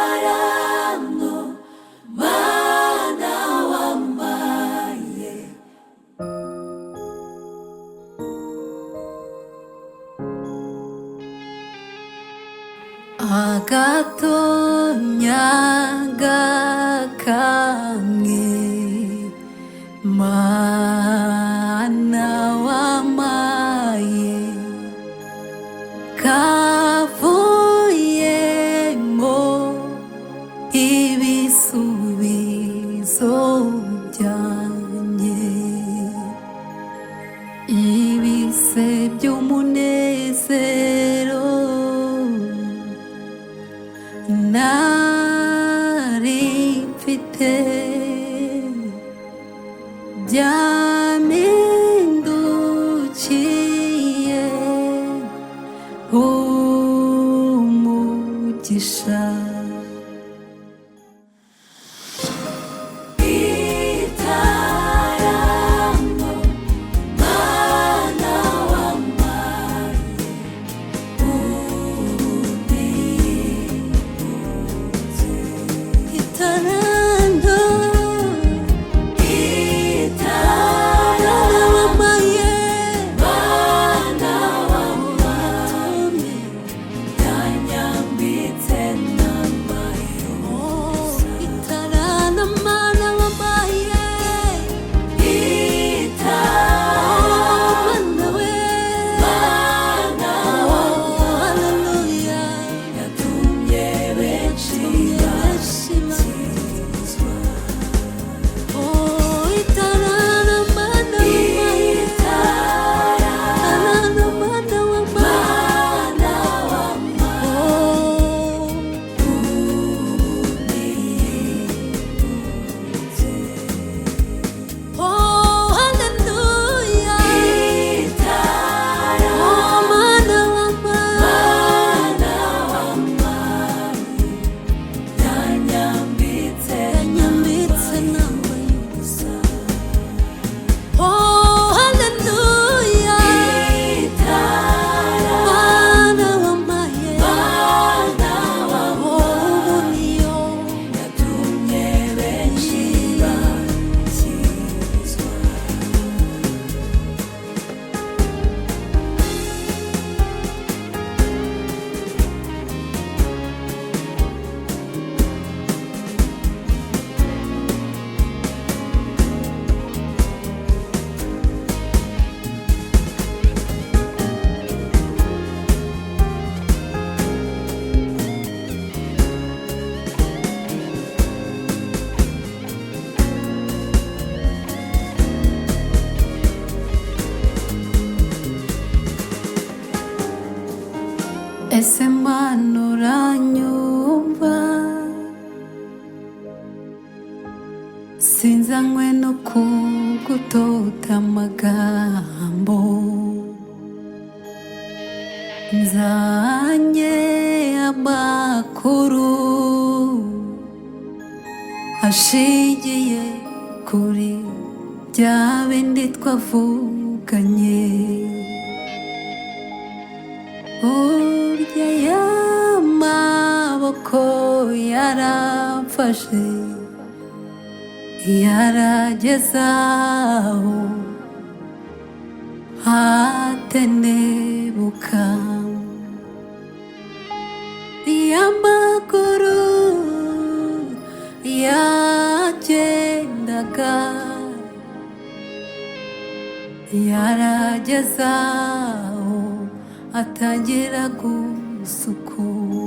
Itaranto mana wambaye. Agatonyaga kamwe mana wamaye kavuyemo ibisubizo byanjye, ibise by'umunezero nari mfite byampindukiye umugisha. Itaranto mana wambaye Itaranto Itaranto wambaye mana wambaye yanyambitse nambaye. Itaranto mana wambaye Itaranto mana we mana wambaye haleluya yatumye benshi bakizwa. Oh, itaranto mana wambaye Itaranto itaranto mana wambaye mana wambaye oh. Oh, hallelujah. Itaranto Oh, mana wambaye mana wambaye yanyambitse yanyambitse nambaye ubusa. Oh, hallelujah. Itaranto Mana wambaye mana oh, wambaye ubu niyo yatumye benshi bakizwa. Ese mana uranyumva sinzanywe no kugutota amagambo nzanye amakuru ashingiye kuri bya bindi twavuganye. Burya y'amaboko yaramfashe yarageze aho hatenebuka y'amaguru yagendaga yarageze aho atangira gusukuma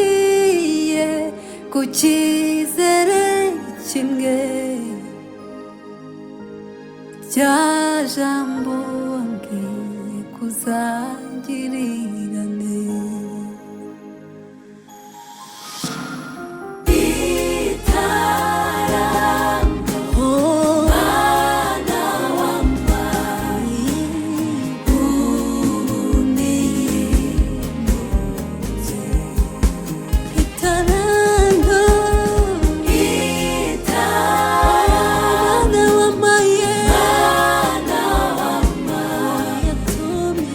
nasigariye ku cyizere kimwe rya jambo wambwiye kuzangirira neza. Itaranto Oh, mana wambaye itaranto Itaranto mana wambaye mana wambaye yatumye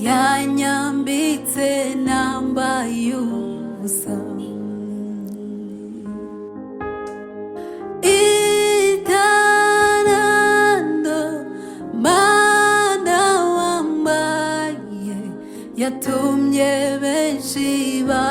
Yanyambitse nambaye ubusa. Itarando mana wambaye yatumye benshi ba.